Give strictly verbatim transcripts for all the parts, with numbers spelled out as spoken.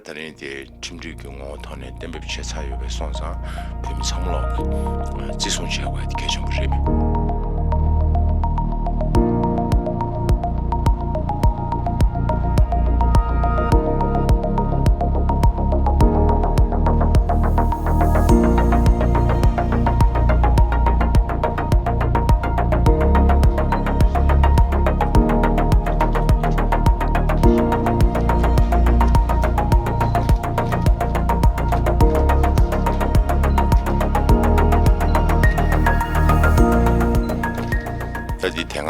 ད་རིང་དེ་ཁྲིམས་སྒྲིག་གི་ངོ་བོ་ཐོག་ནས་གཏན་འབེབས་བྱས་ཚར་ཡོད་པས་སོང་ཙང་བོད་མི་ཚང་མ་ལོག་གིས་བརྩི་སྲུང་བྱེད་དགོས་དེ་གལ་ཆེན་པོ་རེད། ད་འདི་དེ་སྔ་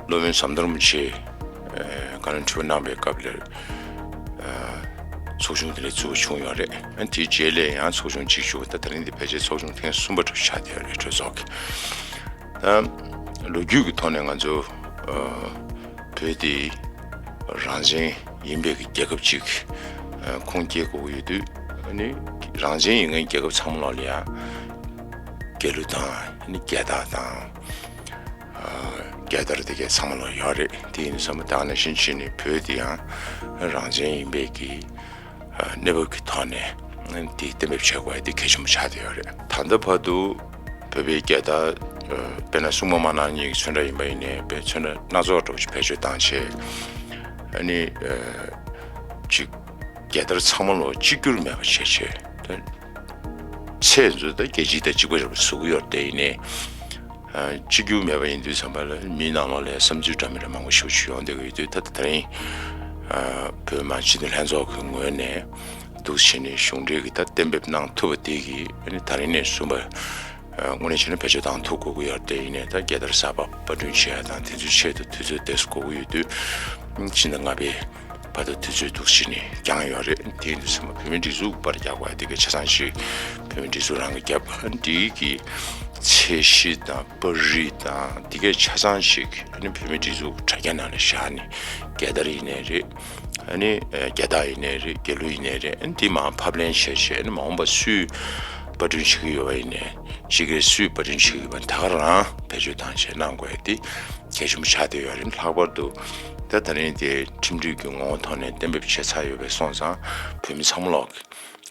སློབ་དཔོན་ཟམ་གདོང་རིན་པོ་ཆེ་ག་ལ་དྲི་བ་གནང་བའི་སྐབས་ལ་ཚོགས་ཆུང་དེ་ལ་བཙུགས་བྱུང་ཡོད་རེད། དེའི་རྗེས་ལ་ཡང་ཚོགས་ཆུང་གཅིག་བཙུགས། ད་ད་རིང་འདི་ཕལ་ཆེར་ཚོགས་ཆུང་ཐེངས་གསུམ་པ་འདྲ་ཆགས་བསྡད་ཡོད་རེད། གྲོས་ཚོགས་ཀྱི། ད་ལོ་རྒྱུས་ཀྱི་ཐོག་ནས་ང་ཚོ་བོད་དེ་རང་བཙན་ཡིན་པའི་གི་རྒྱལ་ཁབ་ཅིག་ཁུངས་སྐྱེལ་དགོས་ཀྱི་ཡོད་དུས། ཨ་ནི་རང་བཙན་ཡིན་མཁན་རྒྱལ་ཁབ་ཚང་མ་ལོག་ལ་ཡང་རྒྱལ་གླུ་དང་ཨ་ནི་རྒྱལ་དར་དང་རྒྱལ་དར་དེ་གའི་ཚང་མ་ལོག་ཡོད་རེད། དེ་ཡིན་ཙང་ད་ག་ནང་བཞིན་བྱས་ནས་བོད་དེ་ཡང་རང་བཙན་ཡིན་པའི་གི་གནས་བབ་ཀྱི་ཐོག་ནས་དེ་གཏན་འབེབས་བྱེད་དགོས་དེ་གལ་ཆེན་པོ་ཆགས་བསྡད་ཡོད་རེད། ད་ལྟ་བར་དུ་བོད་པའི་རྒྱལ་དར་དཔེར་ན་སྲུང་མ་དམར་ནག་གཉིས་ཀྱི་ཚོན་ཁྲ་ཡིན་པ་ཡིན་ནའི་དཔེ་ཚོན་ཁྲ་སྣ་ཚོགས་འདྲ་པོ་ཞིག་བེད་སྤྱོད་བཏང་བྱས། ཨ་ནི་ཅིག་རྒྱལ་དར་ཚང་མ་ལོག་གཅིག་གྱུར་མེད་པ་བྱས་བྱས། ད་ཚད་ཚོ་ད་རྒྱལ་སྤྱི་དང་གཅིག་པ་འདྲ་པོ་བཟོ་གི་ཡོད་རེད། དེ་ཡིན་ནའི་གཅིག་གྱུར་མེད་པ་ཡིན་དུས་ཙམ་པ་ལ་མིའི་ནང་ལོགས་ལ་བསམ་ཚུལ་འདྲ་མི་འདྲ་མང་པོ་ཞེ་པོ་ཅིག་ཡོང་བསྡད་ཀྱི་ཡོད་དུས། ད་ད་རིང་བོད་མི་མང་སྤྱི་འཐུས་ལྷན་ཚོགས་ཀྱི་ངོས་ནས་འདུག་བྱས་ནས་གཞུང་འབྲེལ་གྱི་ད་གཏན་འབེབས་གནང་ཐུབ་པ་དེ་གིས་ཨ་ནི་ད་རིང་ནས་བཟུང་པ་དངོས་གནས་བྱས་ན་བེད་སྤྱོད་བཏང་ཐུབ་དགོས་ཀྱི་ཡོད་རེད། དེ་ཡིན་ནའི་ད་རྒྱལ་དར་གསར་པ་པར་སྐྲུན་བྱེད་ཡ་དང་དེ་ཚོའི་ཆེད་དུ་དུས་ཚོད་དེ་ཚོ་དགོས་ཀྱི་ཡོད་དུས། ཕྱི་ཟླ་ལྔ་པའི་བར་དུ་དུས་ཚོད་འདུག་བྱས་ནས་བསྐྱངས་ཡོད་རེད། དེ་ཡིན་དུས་ཙམ་པ་བོད་མིའི་སྒྲིག་འཛུགས་པར་རྒྱག་པ་དེ་གའི་ཆ་ཚང་ཞིག་བོད་མིའི་སྒྲིག་འཛུགས་རང་གིས་བརྒྱབ། འདི་གི་ཚད་གཞི་དང་པར་རིས་དང་དེ་གའི་ཆ་ཚང་ཞིག་ཨ་ནི་བོད་མིའི་སྒྲིག་འཛུགས་དྲ་རྒྱ་ནང་ལ་བཞག་ནས་རྒྱལ་དར་ཡིན་ནའི་རེད། ཨ་ནི་རྒྱལ་དར་ཡིན་ནའི་རེད། རྒྱལ་གླུ་ཡིན་ནའི་རེད། ཨ་ནི་དེ་མར་ཕབ་ལེན་བྱས་བྱས། ཨ་ནི་མ་འོངས་པ་སུས་པར་སྐྲུན་བྱེད་ཀྱི་ཡོད་པ་ཡིན་ནའི་ཕྱི་རྒྱལ་སུས་པར་སྐྲུན་བྱེད་ཀྱི་ཡོད་པ་དེ་ག་རང་བེད་སྤྱོད་བཏང་བྱས་གནང་དགོས་དེ་གལ་ཆེན་པོ་ཆགས་བསྡད་ཡོད་རེད། ལྷག་པར་དུ་ད་ད་རིང་དེ་ཁྲིམས་སྒྲིག་གི་ངོ་བོ་ཐོག་ནས་གཏན་འབེབས་བྱས་ཚར་ཡོད་པས་སོང་ཙང་བོད་མི་ཚང་མ་ལོག་གིས་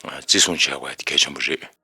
བརྩི་སྲུང་བྱེད་དགོས་དེ་གལ་ཆེན་པོ་རེད།